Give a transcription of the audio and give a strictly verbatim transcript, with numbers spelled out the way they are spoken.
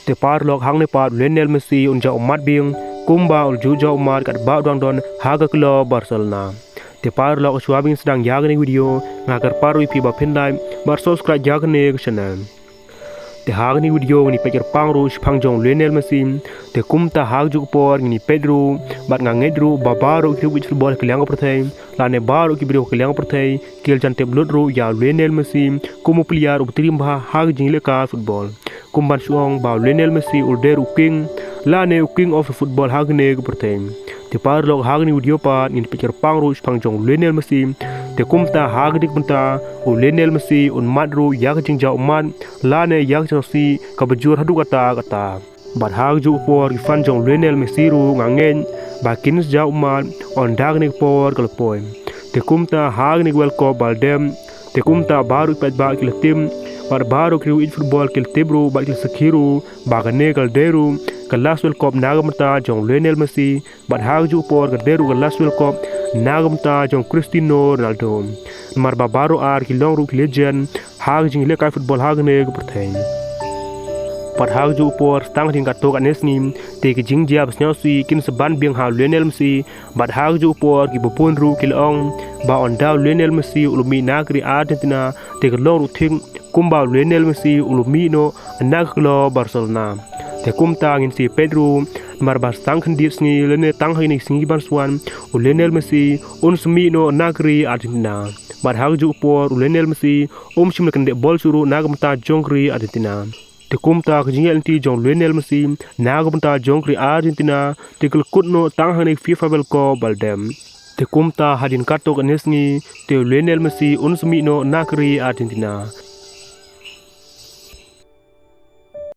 Te paralok, hangne pat u Lionel Messi un jah ummat biang kumba u la ju jah ummat katba u dang don ha ka club Barcelona. Te paralok, shuwa ba ngin sdang ïa kane ka video, nga kyrpad ruh ïa phi ba phin like bad subscribe ïa kane ka channel. Te ha kane ka video ngin ïa peit kyrpang ruh shaphang jong u Lionel Messi. Te kumta ha kajuh ka por ngin ïa peit ruh bad nga ngeit ruh ba baroh ki riew ïeit football ha ka liang ka pyrthei lane baroh ki briew ha ka liang ka pyrthei ki la jan tip lut ruh ïa u Lionel Messi kum u player uba triem bha ha ka jingïalehkai football. Kum ban shu ong ba u Lionel Messi u la dei ruh u king lane u king of the football ha kane ka pyrthei. Te paralok, ha kane ka video pat ngin ïa peit kyrpang ruh shaphang jong u Lionel Messi. Te kumta ha kane ka bynta u Lionel Messi un mad ruh ïa ka jingjah ummat lane ïa ka jingsngewsih kaba jur haduh katta katta. Bad ha kajuh ka por ki fan jong u Lionel Messi ruh nga ngeit ba kin sa jah ummat ynda kane ka por ka la poi. Te kumta ha kane ka World Cup ba la dep, te kumta baroh ki paidbah ki la tip bad baroh ki riew ïeit football ki la tip ruh bad ki la sakhi ruh ba kane ka la dei ruh ka last World Cup na ka bynta jong u Lionel Messi. Bad ha kajuh ka por ka dei ruh ka last World Cup na ka bynta jong u Cristiano Ronaldo. Namar ba baroh ar ki long ruh ki legend ha ka jingïalehkai football ha kane ka pyrthei. Bad ha kajuh ka por, tang hadien katto katne sngi, te ki jingjia basngewsih kin sa ban biang ha u Lionel Messi. Bad ha kajuh ka por kiba bun ruh ki la ong ba ynda u Lionel Messi u la mih na ka ri Argentina, te ka long ruh thik kumba u Lionel Messi u la mih noh na ka club Barcelona. Te kumta ngin sa ïa peit ruh, namar ba tang khyndiat sngi lane tang ha kine ki sngi ban sa wan, u Lionel Messi un sa mih noh na ka ri Argentina. Bad ha kajuh ka por u Lionel Messi um shym la kyndit bol shuh ruh na ka bynta jong ka ri Argentina. Te kumta ka jingïaid lynti jong u Lionel Messi na ka bynta jong ka ri Argentina te ka la kut noh tang hangne ka FIFA World Cup ba la dep. Te kumta hadien katto katne sngi te u Lionel Messi un sa mih noh na ka ri Argentina.